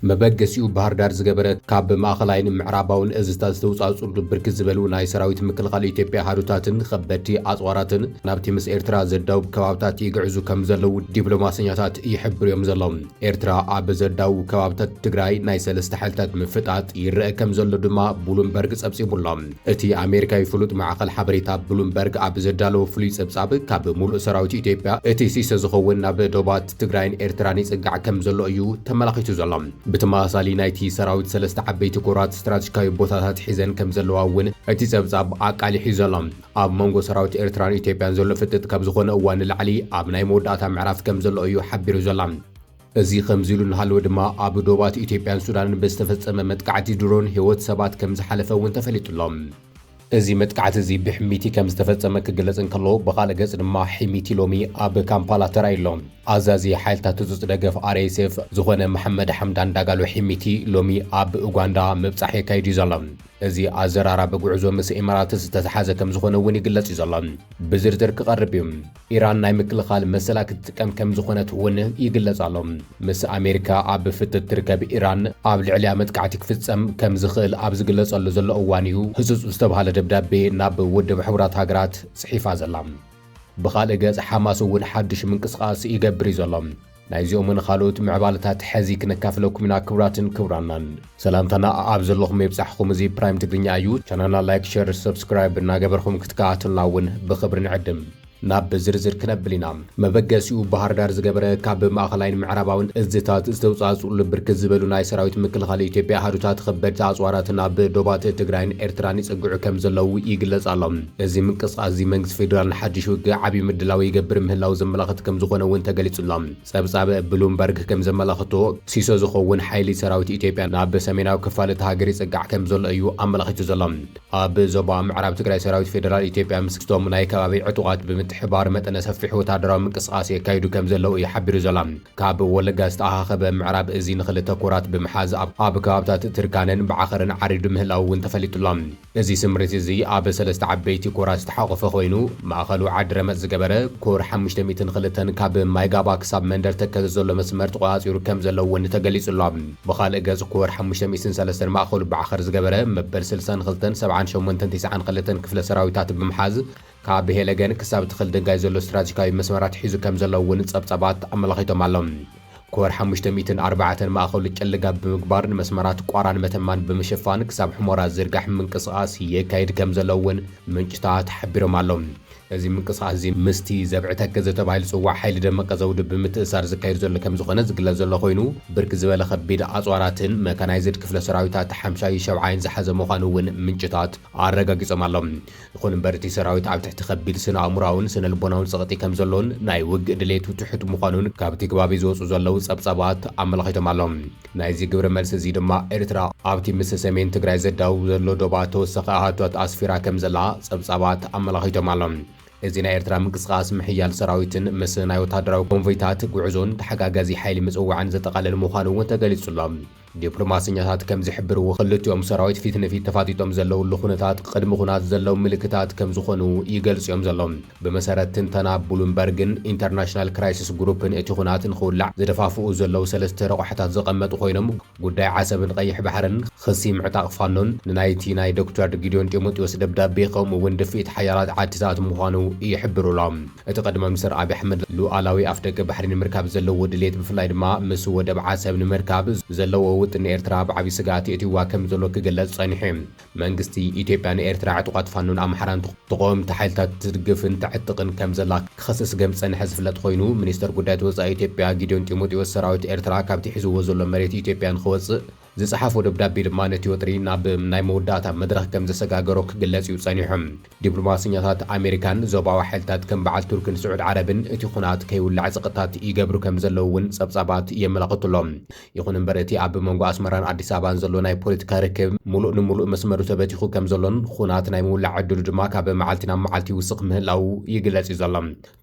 መበገሲኡ ባህር ዳር ዝገበረ፣ ካብ ማእኸላይን ምዕራባውን እዝታት ዝተውፃእፅሉ ብርክት ዝበሉ ናይ ሰራዊት ምክልኻል ኢትዮጵያ ኣሃዱታትን ከበድቲ ኣፅዋራትን ናብቲ ምስ ኤርትራ ዘዳውብ ከባብታት ይግዕዙ ከም ዘለዉ ዲፕሎማሰኛታት ይሕብሩ እዮም ዘለዉ። ኤርትራ ኣብ ዘዳውብ ከባብታት ትግራይ ናይ ሰለስተ ሓይልታት ምፍጣጥ ይረአ ከም ዘሎ ድማ ብሉምበርግ ጸብጺቡ'ሎ። እቲ ኣሜሪካዊ ፍሉጥ ማዕኸል ሓበሬታ ብሉምበርግ ኣብ ዘዳለዎ ፍሉይ ጸብጻብ፣ ካብ ሙሉእ ሰራዊት ኢትዮጵያ እቲ ሲሶ ዝኸውን ናብ ዶባት ትግራይን ኤርትራን ይጽጋዕ ከም ዘሎ እዩ ተመላኺቱ ዘሎ። ብተመሳሳሊ ናይቲ ሰራዊት ሰለስተ ዓበይቲ ኮራት ስትራቴጂካዊ ቦታታት ሒዘን ከም ዘለዋ እውን እቲ ጸብጻብ ኣቃሊሑ እዩ ዘሎ። ኣብ መንጎ ሰራዊት ኤርትራን ኢትዮጵያን ዘሎ ፍጥጥ ካብ ዝኾነ እዋን ንላዕሊ ኣብ ናይ መወዳእታ ምዕራፍ ከም ዘሎ እዩ ሓቢሩ ዘሎ። እዚ ከምዚ ኢሉ እናሃለወ ድማ ኣብ ዶባት ኢትዮጵያን ሱዳንን ብዝተፈጸመ መጥቃዕቲ ድሮን ህይወት ሰባት ከም ዝሓለፈ እውን ተፈሊጡ ኣሎ። እዚ መጥቃዕቲ እዚ ብሕሚቲ ከም ዝተፈጸመ ክግለጽ እንከሎ፣ ብኻልእ ገጽ ድማ ሕሚቲ ሎሚ ኣብ ካምፓላ ተራእዩ ኣሎ። ኣዛዚ ሓይልታት ህጹጽ ደገፍ ኣር ኤስ ኤፍ ዝኾነ መሓመድ ሓምዳን ዳጋሎ ሕሚቲ ሎሚ ኣብ ኡጋንዳ ምብጻሕ የካይድ እዩ ዘሎ። እዚ ኣዘራራቢ ጉዕዞ ምስ ኢማራት ዝተተሓዘ ከም ዝኾነ እውን ይግለጽ እዩ ዘሎ። ብዝርዝር ክቐርብ እዩ። ኢራን ናይ ምክልኻል መሰላ ክትጥቀም ከም ዝኾነት እውን ይግለጽ ኣሎ። ምስ ኣሜሪካ ኣብ ፍጥጥ ትርከብ ኢራን፣ ኣብ ልዕሊያ መጥቃዕቲ ክፍጸም ከም ዝኽእል ኣብ ዝግለጸሉ ዘሎ እዋን እዩ ህጹጽ ዝተባህለ ደብዳቤ ናብ ውድብ ሕቡራት ሃገራት ጽሒፋ ዘላ። ብኻልእ ገጽ፣ ሓማስ እውን ሓድሽ ምንቅስቓስ ይገብር እዩ ዘሎ። ናይዚኦምን ካልኦት ምዕባለታት ሕዚ ክነካፍለኩም ኢና። ክቡራትን ክቡራናን፣ ሰላምታና ኣብ ዘለኹም ይብጻሕኹም። እዚ ፕራይም ትግርኛ እዩ። ቻናልና ላይክ፣ ሸር፣ ሰብስክራይብ እናገበርኩም ክትከታተሉና እውን ብኽብሪ ንዕድም። ናብ ዝርዝር ክነብል ኢና። መበገሲኡ ባህር ዳር ዝገበረ፣ ካብ ማእኸላይን ምዕራባውን እዝታት ዝተውጻጽኡሉ ብርክት ዝበሉ ናይ ሰራዊት ምክልኻል ኢትዮጵያ ኣሃዱታት ከበድቲ ኣጽዋራት ናብ ዶባት ትግራይን ኤርትራን ይጽግዑ ከም ዘለዉ ይግለጽ ኣሎ። እዚ ምንቅስቓስ እዚ መንግስቲ ፌዴራል ንሓድሽ ውግእ ዓብዪ ምድላው ይገብር ምህላው ዘመላኽት ከም ዝኾነ እውን ተገሊጹ ኣሎ። ጸብጻብ ብሉምበርግ ከም ዘመላኽቶ፣ ሲሶ ዝኸውን ሓይሊ ሰራዊት ኢትዮጵያ ናብ ሰሜናዊ ክፋል እታ ሃገር ይጽጋዕ ከም ዘሎ እዩ ኣመላኺቱ ዘሎ። ኣብ ዞባ ምዕራብ ትግራይ ሰራዊት ፌዴራል ኢትዮጵያ ምስቶም ናይ ከባቢ ዕጡቓት ብምትሕባር መጠነ ሰፊሕ ወታደራዊ ምንቅስቓስ የካይዱ ከም ዘለዉ እዩ ሓቢሩ ዘሎ። ካብ ወለጋ ዝተኣኻኸበ ምዕራብ እዚ ንኽልተ ኮራት ብምሓዝ ኣብ፣ ኣብ ከባብታት ትርካነን ብዓኸርን ዓሪዱ ምህላው እውን ተፈሊጡ ኣሎ። እዚ ስምሪት እዚ ኣብ ሰለስተ ዓበይቲ ኮራት ዝተሓቖፈ ኮይኑ፣ ማእኸሉ ዓዲ ረመፅ ዝገበረ ኮር ሓሙሽተ ሚእትን ክልተን ካብ ማይጋባ ክሳብ መንደር ተከዘ ዘሎ መስመር ተቆፃፂሩ ከም ዘሎ እውን ተገሊጹ ኣሎ። ብኻልእ ገፅ፣ ኮር ሓሙሽተ ሚእትን ሰለስተን ማእኸሉ ብዓኸር ዝገበረ መበል ስልሳን ክልተን ሰብዓን ሸሞንተን ተስዓን ክልተን ክፍለ ሰራዊታት ብምሓዝ፣ ካብ ሄለገን ክሳብ ትኽል ድንጋይ ዘሎ ስትራቴጂካዊ መስመራት ሒዙ ከም ዘሎ እውን ጸብጻባት ኣመላኺቶም ኣሎ። ኮር ሓሙሽተ ሚእትን ኣርባዕተን ማእኸሉ ጨልጋብ ብምግባር ንመስመራት ቋራን መተማን ብምሽፋን ክሳብ ሑመራ ዝርጋሕ ምንቅስቓስ የካይድ ከም ዘሎ እውን ምንጭታት ሓቢሮም ኣለዉ። እዚ ምንቅስቓስ እዚ ምስቲ ዘብዒ ተከዘ ተባሂሉ ዝጽዋዕ ሓይሊ ደመቀ ዘውዲ ብምትእሳር ዝካየድ ዘሎ ከም ዝኾነ ዝግለጽ ዘሎ ኮይኑ፣ ብርክ ዝበለ ከቢድ ኣጽዋራትን መካናይዝድ ክፍለ ሰራዊታት ሓምሻይ ሸብዓይን ዝሓዘ ምዃኑ እውን ምንጭታት ኣረጋጊጾም ኣለዉ። ይኹን እምበር፣ እቲ ሰራዊት ኣብ ትሕቲ ከቢድ ስነ ኣእምሮኣውን ስነ ልቦናውን ጸቕጢ ከም ዘሎን ናይ ውግእ ድሌቱ ትሑት ምዃኑን ካብቲ ከባቢ ዝወጹ ዘለዉ ጸብጻባት ኣመላኺቶም ኣለዉ። ናይዚ ግብረ መልሲ እዚ ድማ፣ ኤርትራ ኣብቲ ምስ ሰሜን ትግራይ ዘዳውብ ዘሎ ዶባ ተወሳኺ ኣሃዱታት ኣስፊራ ከም ዘላ ጸብጻባት ኣመላኺቶም ኣለዉ። እዚ ናይ ኤርትራ ምንቅስቓስ ምሕያል ሰራዊትን ምስ ናይ ወታደራዊ ኮንቮይታት ጉዕዞን ተሓጋጋዚ ሓይሊ ምጽዋዕን ዘጠቓልል ምዃኑ እውን ተገሊጹ ኣሎ። ዲፕሎማሰኛታት ከም ዝሕብርዎ፣ ክልቲኦም ሰራዊት ፊት ንፊት ተፋጢጦም ዘለውሉ ኩነታት ቅድሚ ኩናት ዘለዉ ምልክታት ከም ዝኾኑ ይገልጹ እዮም ዘለዉ። ብመሰረት ትንተና ብሉምበርግን ኢንተርናሽናል ክራይሲስ ግሩፕን፣ እቲ ኩናት ንኽውላዕ ዝደፋፍኡ ዘለዉ ሰለስተ ረቋሕታት ዘቐመጡ ኮይኖም፣ ጉዳይ ዓሰብን ቀይሕ ባሕርን፣ ክሲ ምዕጣቕ ፋኖን ንናይቲ ናይ ዶክተር ጊዲዮን ጢሞቴዎስ ደብዳቤ፣ ከምኡ እውን ድፍኢት ሓያላት ዓድታት ምዃኑ ይሕብሩ ኣለዉ። እቲ ቀዳማይ ሚኒስትር ኣብይ ኣሕመድ ሉዓላዊ ኣፍደገ ባሕሪ ንምርካብ ዘለዎ ድሌት፣ ብፍላይ ድማ ምስ ወደብ ዓሰብ ንምርካብ ዘለዎ ውጥን፣ ንኤርትራ ብዓቢ ስግኣት የእትዋ ከም ዘሎ ክግለጽ ጸኒሑ እዩ። መንግስቲ ኢትዮጵያ ንኤርትራ ዕጡቓት ፋኖን ኣምሓራን ተቓወምቲ ሓይልታት ትድግፍን ተዕጥቕን ከም ዘላ ክኸስስ ከም ዝጸንሐ ዝፍለጥ ኮይኑ፣ ሚኒስተር ጉዳያት ወጻኢ ኢትዮጵያ ጊዲዮን ጢሞቴዎስ፣ ሰራዊት ኤርትራ ካብቲ ሒዝዎ ዘሎ መሬት ኢትዮጵያ ንኽወጽእ ዝጸሓፎ ደብዳቤ ድማ ነቲ ወጥሪ ናብ ናይ መወዳእታ መድረኽ ከም ዘሰጋገሮ ክግለጽ እዩ ጸኒሑ። ዲፕሎማሰኛታት ኣሜሪካን ዞባዊ ሓይልታት ከም በዓል ቱርክን ስዑድ ዓረብን እቲ ኩናት ከይውላዕ ጸቕጥታት ይገብሩ ከም ዘለዉ እውን ጸብጻባት የመላኽቱ ኣለዉ። ይኹን እምበር፣ እቲ ኣብ መንጎ ኣስመራን ኣዲስ ኣበባን ዘሎ ናይ ፖለቲካ ርክብ ምሉእ ንምሉእ መስመሩ ተበቲኹ ከም ዘሎን፣ ኩናት ናይ ምውላዕ ዕድሉ ድማ ካብ መዓልቲ ናብ መዓልቲ ይውስኽ ምህላዉ ይግለጽ እዩ ዘሎ።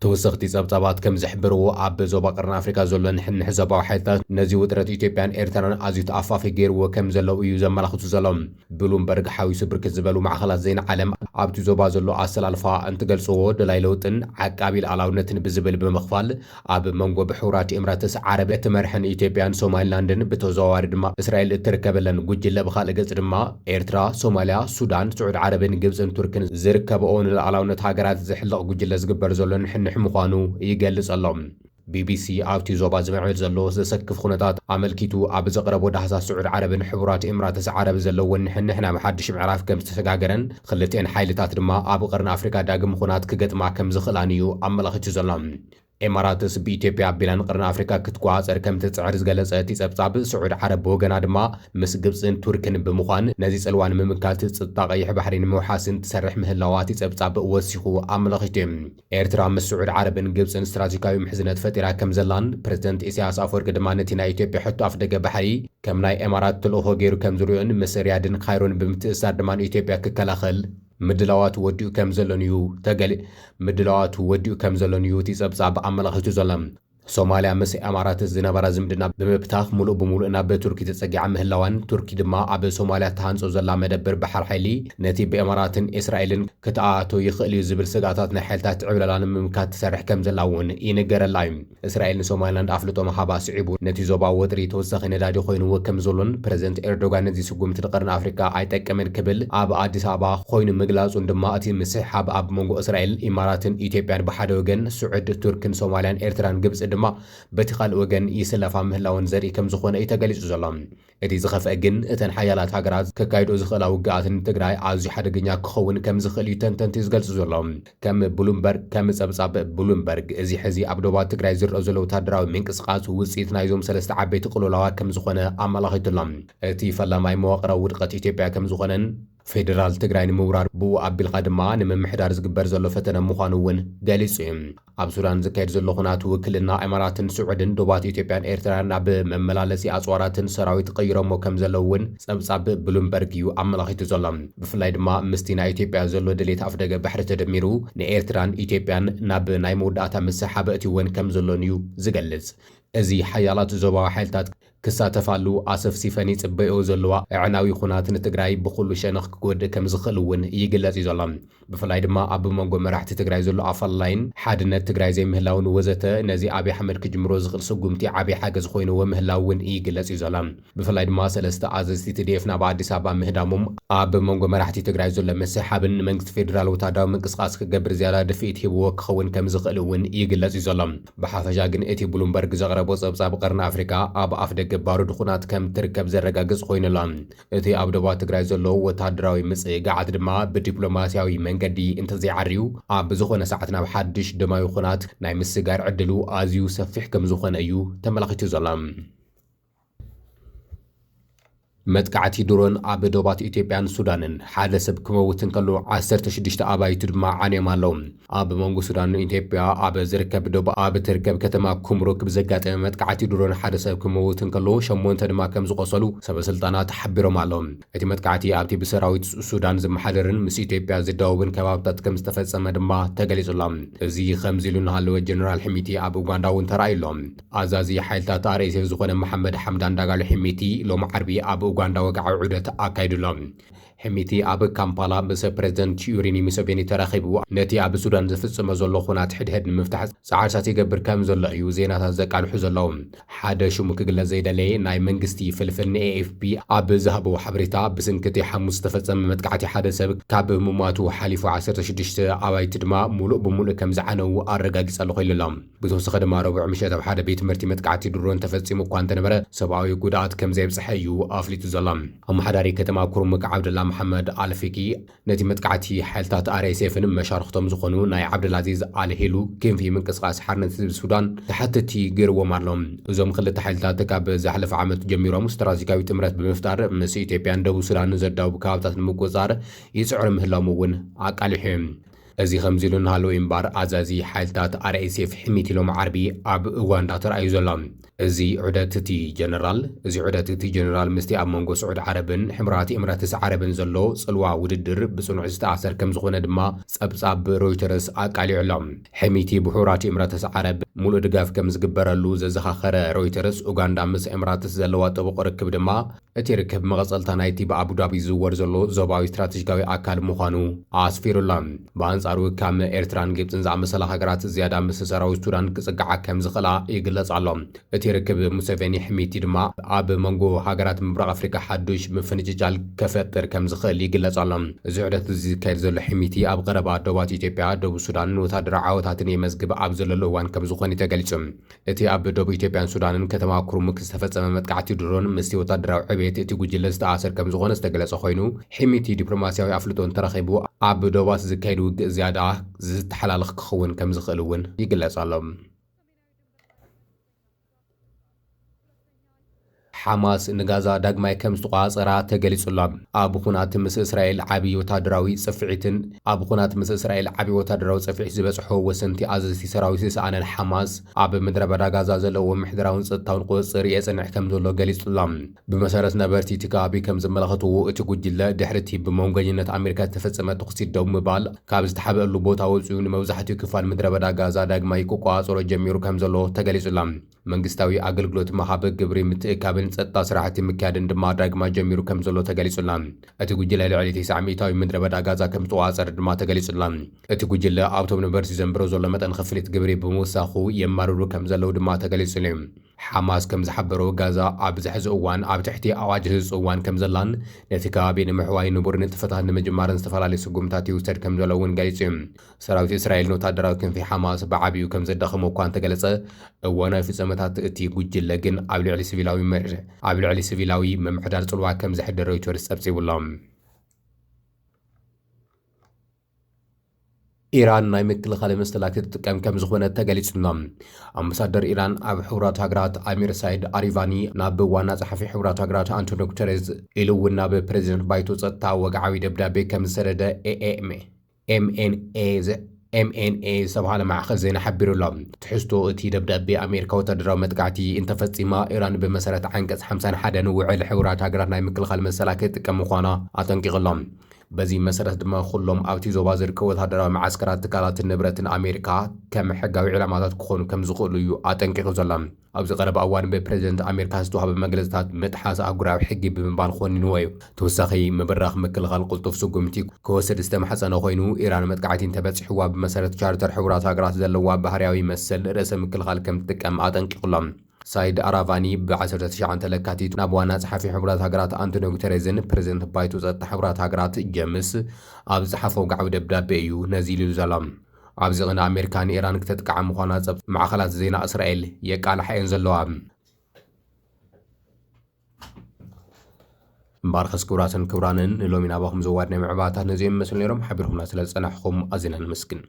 ተወሰኽቲ ጸብጻባት ከም ዝሕብርዎ፣ ኣብ ዞባ ቀርኒ ኣፍሪካ ዘሎ ንሕንሕ ዞባዊ ሓይልታት ነዚ ውጥረት ኢትዮጵያን ኤርትራን ኣዝዩ ተኣፋፊጉ ገይርዎ ከም ዘለዉ እዩ ዘመላኽቱ ዘሎ። ብሉምበርግ ሓዊሱ ብርክት ዝበሉ ማዕኸላት ዜና ዓለም ኣብቲ ዞባ ዘሎ ኣሰላልፋ እንትገልጽዎ፣ ደላይ ለውጥን ዓቃቢ ልኣላውነትን ብዝብል ብምኽፋል፣ ኣብ መንጎ ብሕቡራት ኤምራትስ ዓረብ እትመርሐን ኢትዮጵያን ሶማሊላንድን ብተዘዋዋሪ ድማ እስራኤል እትርከበለን ጉጅለ፣ ብኻልእ ገጽ ድማ ኤርትራ፣ ሶማልያ፣ ሱዳን፣ ስዑድ ዓረብን ግብጽን ቱርክን ዝርከብኦ ንልኣላውነት ሃገራት ዝሕልቕ ጉጅለ ዝግበር ዘሎ ንሕንሕ ምዃኑ ይገልጽ ኣሎ። ቢቢሲ ኣብቲ ዞባ ዝምዕብል ዘሎ ዘሰክፍ ኩነታት ኣመልኪቱ ኣብ ዘቕረቦ ዳህሳስ፣ ስዑድ ዓረብን ሕቡራት ኤምራትስ ዓረብ ዘለወን ንሕንሕ ናብ ሓድሽ ምዕራፍ ከም ዝተሰጋገረን ክልቲኤን ሓይልታት ድማ ኣብ ቀርኒ ኣፍሪካ ዳግም ኹናት ክገጥማ ከም ዝኽእላን እዩ ኣመላኺቱ ዘሎ። ኤማራትስ ብኢትዮጵያ ኣቢላ ንቀርኒ ኣፍሪካ ክትቆጻጸር ከም ትጽዕር ዝገለጸ እቲ ጸብጻብ፣ ስዑድ ዓረብ ብወገና ድማ ምስ ግብጽን ቱርክን ብምዃን ነዚ ጽልዋ ንምምካት ጸጥታ ቀይሕ ባሕሪ ንምውሓስን ትሰርሕ ምህላዋ እቲ ጸብጻብ ወሲኹ ኣመላኺቱ እዩ። ኤርትራ ምስ ስዑድ ዓረብን ግብጽን ስትራቴጂካዊ ምሕዝነት ፈጢራ ከም ዘላን ፕረዚደንት ኢሳያስ ኣፈወርቂ ድማ ነቲ ናይ ኢትዮጵያ ሕቶ ኣፍደገ ባሕሪ ከም ናይ ኤማራት ተልእኾ ገይሩ ከም ዝሪኦን ምስ ሪያድን ካይሮን ብምትእስሳር ድማ ንኢትዮጵያ ክከላኸል ምድላዋቱ ወዲኡ ከም ዘሎን እዩ ተገሊ-፣ ምድላዋቱ ወዲኡ ከም ዘሎን እዩ እቲ ጸብጻብ ኣመላኺቱ ዘሎ። ሶማልያ ምስ ኤማራት ዝነበራ ዝምድና ብምብታኽ፣ ምሉእ ብምሉእ ናብ ቱርኪ ተጸጊዓ ምህላዋን፣ ቱርኪ ድማ ኣብ ሶማልያ እትሃንጾ ዘላ መደበር ባሕር ሓይሊ ነቲ ብኤማራትን እስራኤልን ክትኣቶ ይኽእል እዩ ዝብል ስግኣታት ናይ ሓይልታት ዕብለላ ንምምካት ትሰርሕ ከም ዘላ እውን ይንገረላ እዩ። እስራኤል ንሶማሊላንድ ኣፍልጦ ምሃባ ስዒቡ፣ ነቲ ዞባ ወጥሪ ተወሳኺ ነዳዲ ኮይንዎ ከም ዘሎን፣ ፕረዚደንት ኤርዶጋን ነዚ ስጉምቲ ንቀርኒ ኣፍሪካ ኣይጠቅምን ክብል ኣብ ኣዲስ ኣበባ ኮይኑ ምግላጹን ድማ፣ እቲ ምስሕሓብ ኣብ መንጎ እስራኤል፣ ኢማራትን ኢትዮጵያን ብሓደ ወገን፣ ስዑድ፣ ቱርክን ሶማልያን ኤርትራን ግብጺ ድማ በቲ ካልእ ወገን ይስለፋ ምህላወን ዘርኢ ከም ዝኾነ እዩ ተገሊጹ ዘሎ። እቲ ዝኸፍአ ግን፣ እተን ሓያላት ሃገራት ከካይዶ ዝኽእላ ውግኣት ንትግራይ ኣዝዩ ሓደገኛ ክኸውን ከም ዝኽእል እዩ ተንተንቲ ዝገልጹ ዘሎ። ከም ብሉምበርግ፣ ከም ጸብጻብ ብሉምበርግ፣ እዚ ሕዚ ኣብ ዶባት ትግራይ ዝረአ ዘሎ ወታደራዊ ምንቅስቓስ ውጽኢት ናይዞም ሰለስተ ዓበይቲ ቅልውላዋት ከም ዝኾነ ኣመላኺቱ ኣሎ። እቲ ፈላማይ መዋቕራዊ ውድቐት ኢትዮጵያ ከም ዝኾነን፣ ፌደራል ትግራይ ንምውራድ ብኡ ኣቢልካ ድማ ንምምሕዳር ዝግበር ዘሎ ፈተነ ምዃኑ እውን ገሊጹ እዩ። ኣብ ሱዳን ዝካየድ ዘሎ ኩናት ውክልና ኢማራትን ስዑድን ዶባት ኢትዮጵያን ኤርትራን ናብ መመላለሲ ኣጽዋራትን ሰራዊት ቀይሮሞ ከም ዘለዉ እውን ጸብጻብ ብሉምበርግ እዩ ኣመላኺቱ ዘሎ። ብፍላይ ድማ ምስቲ ናይ ኢትዮጵያ ዘሎ ድሌት ኣፍደገ ባሕሪ ተደሚሩ፣ ንኤርትራን ኢትዮጵያን ናብ ናይ መወዳእታ ምስሕሓብ ኣእትይወን ከም ዘሎን እዩ ዝገልጽ። እዚ ሓያላት ዞባዊ ሓይልታት ክሳተፋሉ ኣሰፍሲፈን ይጽበይኦ ዘለዋ ኣዕናዊ ኩናት ንትግራይ ብኹሉ ሸነኽ ክጎድእ ከም ዝኽእል እውን ይግለጽ እዩ ዘሎ። ብፍላይ ድማ ኣብ መንጎ መራሕቲ ትግራይ ዘሎ ኣፈላላይን ሓድነት ትግራይ ዘይምህላውን ወዘተ ነዚ ኣብይ ኣሕመድ ክጅምሮ ዝኽእል ስጉምቲ ዓብዪ ሓገዝ ኮይንዎ ምህላው እውን ይግለጽ እዩ ዘሎ። ብፍላይ ድማ ሰለስተ ኣዘዝቲ ቲ ዲ ኤፍ ናብ ኣዲስ ኣበባ ምህዳሞም ኣብ መንጎ መራሕቲ ትግራይ ዘሎ ምስሕሓብን ንመንግስቲ ፌደራል ወታደራዊ ምንቅስቓስ ክገብር ዝያዳ ድፍኢት ሂብዎ ክኸውን ከም ዝኽእል እውን ይግለጽ እዩ ዘሎ። ብሓፈሻ ግን እቲ ብሉምበርግ ዘቕረቦ ጸብጻብ ቀርኒ ኣፍሪካ ኣብ ኣፍ ደገ ባሩድ ኩናት ከም ትርከብ ዘረጋግጽ ኮይኑ ኣሎ። እቲ ኣብ ዶባት ትግራይ ዘሎ ወታደራዊ ምጽግጋዓት ድማ ብዲፕሎማስያዊ መንገዲ እንተዘይዓርዩ ኣብ ዝኾነ ሰዓት ናብ ሓድሽ ደማዊ ኩናት ናይ ምስጋር ዕድሉ ኣዝዩ ሰፊሕ ከም ዝኾነ እዩ ተመላኺቱ ዘሎ። መጥቃዕቲ ድሮን ኣብ ዶባት ኢትዮጵያን ሱዳንን ሓደ ሰብ ክመውት እንከሎ ዓሰርተ ሽዱሽተ ኣባይቱ ድማ ዓንዮም ኣለዉ። ኣብ መንጎ ሱዳንን ኢትዮጵያ ኣብ ዝርከብ ዶብ ኣብ ትርከብ ከተማ ኩምሩክ ብዘጋጠመ መጥቃዕቲ ድሮን ሓደ ሰብ ክመውት እንከሎ ሸሞንተ ድማ ከም ዝቆሰሉ ሰበ ስልጣናት ሓቢሮም ኣለዉ። እቲ መጥቃዕቲ ኣብቲ ብሰራዊት ሱዳን ዝመሓደርን ምስ ኢትዮጵያ ዝዳወብን ከባብታት ከም ዝተፈጸመ ድማ ተገሊጹ ኣሎ። እዚ ከምዚ ኢሉ እናሃለወ ጀነራል ሕሚቲ ኣብ ኡጋንዳ እውን ተራእዩ ኣሎ። ኣዛዚ ሓይልታት ኣር ኤስ ኤፍ ዝኾነ መሓመድ ሓምዳን ዳጋሎ ሒሚቲ ሎሚ ዓርቢ ኣብ ኡጋንዳ ወግዓዊ ዑደት ኣካይዱ ኣሎ። ሒሚቲ ኣብ ካምፓላ ምስ ፕረዚደንት ዩሪኒ ሙሰቬኒ ተራኺቡ ነቲ ኣብ ሱዳን ዝፍጽሞ ዘሎ ኹናት ሕድሕድ ንምፍታሕ ጻዕርታት ይገብር ከም ዘሎ እዩ ዜናታት ዘቃልሑ ዘለዉ። ሓደ ሽሙ ክግለጽ ዘይደለየ ናይ መንግስቲ ፍልፍል ን ኤ ኤፍ ፒ ኣብ ዝሃቦ ሓበሬታ፣ ብስንክቲ ሓሙስ ዝተፈጸመ መጥቃዕቲ ሓደ ሰብ ካብ ምሟቱ ሓሊፉ ዓሰርተ ሽዱሽተ ኣባይቲ ድማ ሙሉእ ብሙሉእ ከም ዝዓነዉ ኣረጋጊጸ ኣለኹ ኢሉ ኣሎ። ብተወሳኺ ድማ ረቡዕ ምሸት ኣብ ሓደ ቤት ትምህርቲ መጥቃዕቲ ድሮን ተፈጺሙ እኳ እንተነበረ፣ ሰብኣዊ ጉድኣት ከም ዘየብጽሐ እዩ ኣፍሊጡ ዘሎ። ኣመሓዳሪ ከተማ ኩርሙክ ዓብደላ መሓመድ ኣልፊኪ ነቲ መጥቃዕቲ ሓይልታት ኣር ኤስ ኤፍን መሻርኽቶም ዝኾኑ ናይ ዓብደልኣዚዝ ኣልሂሉ ክንፊ ምንቅስቓስ ሓርነት ህዝቢ ሱዳን ተሓተትቲ ገይርዎም ኣሎ። እዞም ክልተ ሓይልታት ካብ ዝሓለፈ ዓመት ጀሚሮም ስትራቴጂካዊ ጥምረት ብምፍጣር ምስ ኢትዮጵያን ደቡብ ሱዳንን ዘዳውብ ከባብታት ንምቁጽጻር ይጽዕሩ ምህላዎም እውን ኣቃሊሑ እዩ። እዚ ከምዚ ኢሉ እናሃለወ እምባር፣ ኣዛዚ ሓይልታት ኣር ኤስ ኤፍ ሕሚቲ ሎም ዓርቢ ኣብ ኡጋንዳ ተራእዩ ዘሎ። እዚ ዑደት እቲ ጀነራል፣ እዚ ዑደት እቲ ጀነራል ምስቲ ኣብ መንጎ ስዑድ ዓረብን ሕምራት ኤምራትስ ዓረብን ዘሎ ጽልዋ ውድድር ብጽኑዕ ዝተኣሰር ከም ዝኾነ ድማ ጸብጻብ ሮይተርስ ኣቃሊዑ ኣሎ። ሕሚቲ ብሕቡራት ኤምራትስ ዓረብ ሙሉእ ድጋፍ ከም ዝግበረሉ ዘዘኻኸረ ሮይተርስ፣ ኡጋንዳ ምስ ኤምራትስ ዘለዋ ጥቡቕ ርክብ ድማ እቲ ርክብ መቐጸልታ ናይቲ ብኣቡዳቢ ዝዝወር ዘሎ ዞባዊ ስትራቴጂካዊ ኣካል ምዃኑ ኣስፊሩላ። ብኣንጻሩ ካብ ኤርትራን ግብጽን ዝኣመሰላ ሃገራት ዝያዳ ምስ ሰራዊት ሱዳን ክጽግዓ ከም ዝኽእላ ይግለጽ ኣሎ። እቲ ርክብ ሙሴቬኒ ሕሚቲ ድማ ኣብ መንጎ ሃገራት ምብራቕ ኣፍሪካ ሓዱሽ ምፍንጭጫል ከፈጥር ከም ዝኽእል ይግለጽ ኣሎ። እዚ ዑደት እዚ ዝካየድ ዘሎ ሕሚቲ ኣብ ቀረባ ዶባት ኢትዮጵያ፣ ደቡብ ሱዳንን ወታደራዊ ዓወታትን የመዝግብ ኣብ ዘለሉ እዋን ከም ዝኾነ ተገሊጹ። እቲ ኣብ ደቡብ ኢትዮጵያን ሱዳንን ከተማ ኩርሙክ ዝተፈጸመ መጥቃዕቲ ድሮን ምስቲ ወታደራዊ ዕቤት እቲ ጉጅለ ዝተኣሰር ከም ዝኾነ ዝተገለጸ ኮይኑ፣ ሕሚቲ ዲፕሎማሲያዊ ኣፍልጦ እንተረኺቡ ኣብ ዶባት ዝካየድ ውግእ ዝያዳ ዝተሓላለኽ ክኸውን ከም ዝኽእል እውን ይግለጽ ኣሎ። ሓማስ ንጋዛ ዳግማይ ከም ዝተቋጸራ ተገሊጹ ኣሎ። ኣብ ኹናት ምስ እስራኤል ዓቢ ወታደራዊ ጽፍዒትን ኣብ ኹናት ምስ እስራኤል ዓቢ ወታደራዊ ጽፍዒት ዝበጽሖ ወሰንቲ ኣዘዝቲ ሰራዊት ዝሰኣነ ሓማስ፣ ኣብ ምድረ በዳ ጋዛ ዘለዎ ምሕደራውን ጸጥታውን ቁጽጽር የጽንዕ ከም ዘሎ ገሊጹ ኣሎ። ብመሰረት ነበርቲ እቲ ከባቢ ከም ዘመላኸትዎ፣ እቲ ጉጅለ ድሕሪ እቲ ብመንጎኝነት ኣሜሪካ ዝተፈጸመ ተኹሲ ደው ምባል ካብ ዝተሓብአሉ ቦታ ወጺኡ ንመብዛሕትኡ ክፋል ምድረ በዳ ጋዛ ዳግማይ ክቆጻጸሮ ጀሚሩ ከም ዘሎ ተገሊጹ ኣሎ። መንግስታዊ ኣገልግሎት ምሃብ፣ ግብሪ ምትእካብን ጸጥታ ስራሕቲ ምክያድን ድማ ዳግማ ጀሚሩ ከም ዘሎ ተገሊጹ ኣሎ። እቲ ጉጅለ ልዕሊ ተስዓ ሚእታዊ ምድረ በዳ ጋዛ ከም ዝተቆጻጸረ ድማ ተገሊጹ ኣሎ። እቲ ጉጅለ ኣብቶም ነበርቲ ዘንብሮ ዘሎ መጠን ክፍሊት ግብሪ ብምውሳኹ የማርሩ ከም ዘለዉ ድማ ተገሊጹ ኣሎ። ሓማስ ከም ዝሓበሮ፣ ጋዛ ኣብዚ ሕዚ እዋን ኣብ ትሕቲ ኣዋጅ ህጹጽ እዋን ከም ዘላን ነቲ ከባቢ ንምሕዋይ ንቡር ንጥፈታት ንምጅማርን ዝተፈላለዩ ስጉምታት ይውሰድ ከም ዘሎ እውን ገሊጹ እዩ። ሰራዊት እስራኤል ንወታደራዊ ክንፊ ሓማስ ብዓቢኡ ከም ዘዳኸሞ እኳ እንተገለጸ፣ እዋናዊ ፍጸመታት እቲ ጉጅለ ግን ኣብ ልዕሊ ሲቪላዊ መር-፣ ኣብ ልዕሊ ሲቪላዊ ምምሕዳር ጽልዋ ከም ዘሕድር ሮይተርስ ጸብጺቡ ኣሎ። ኢራን ናይ ምክልኻል መሰላት ክትጥቀም ከም ዝኾነት ተገሊጹ ኣሎ። ኣምባሳደር ኢራን ኣብ ሕቡራት ሃገራት ኣሚር ሳይድ ኣሪቫኒ ናብ ዋና ጸሓፊ ሕቡራት ሃገራት ኣንቶኒዮ ጉተሬዝ ኢሉ እውን ናብ ፕሬዚደንት ባይቶ ጸጥታ ወግዓዊ ደብዳቤ ከም ዝሰደደ ኤኤምኤ ኤምኤንኤ ዘ-፣ ኤምኤንኤ ዝተባህለ ማዕኸን ዜና ሓቢሩ ኣሎ። ትሕዝቶ እቲ ደብዳቤ፣ ኣሜሪካ ወታደራዊ መጥቃዕቲ እንተፈጺማ፣ ኢራን ብመሰረት ዓንቀጽ ሓምሳን ሓደን ውዕል ሕቡራት ሃገራት ናይ ምክልኻል መሰላ ክትጥቀም ምዃና ኣጠንቂቑ ኣሎ። በዚ መሰረት ድማ፣ ኩሎም ኣብቲ ዞባ ዝርከቡ ወታደራዊ መዓስከራት፣ ትካላትን ንብረትን ኣሜሪካ ከም ሕጋዊ ዕላማታት ክኾኑ ከም ዝኽእሉ እዩ ኣጠንቂቑ ዘሎ። ኣብዚ ቀረባ እዋን ብፕሬዚደንት ኣሜሪካ ዝተዋህበ መግለጽታት ምጥሓስ ኣህጉራዊ ሕጊ ብምባል ኮኒንዎ እዩ። ተወሳኺ ምብራኽ ምክልኻል ቅልጡፍ ስጉምቲ ክወስድ ዝተማሕጸነ ኮይኑ፣ ኢራን መጥቃዕቲ እንተበጺሕዋ ብመሰረት ቻርተር ሕቡራት ሃገራት ዘለዋ ባህርያዊ መሰል ርእሰ ምክልኻል ከም ትጥቀም ኣጠንቂቑሎም። ሳይድ ኣራቫኒ ብ ዓሰርተ ትሽዓተ ለካቲት ናብ ዋና ጸሓፊ ሕቡራት ሃገራት ኣንቶኒዮ ጉተሬዝን ፕሬዚደንት ባይቶ ጸጥታ ሕቡራት ሃገራት ጀምስ ኣብ ዝጸሓፎ ወግዓዊ ደብዳቤ እዩ ነዚ ኢሉ ዘሎ። ኣብዚ ቅነ ኣሜሪካ ንኢራን ክተጥቅዓ ምዃና ጸብ-፣ ማዕኸናት ዜና እስራኤል የቃልሓ እየን ዘለዋ። እምበኣርከስ ክቡራትን ክቡራንን ንሎሚ ናባኹም ዘዋድናዮም ዕባታት ነዚኦም ይመስሉ ነይሮም። ሓቢርኩምና ስለ ዝጸናሕኹም ኣዚና ነመስግን።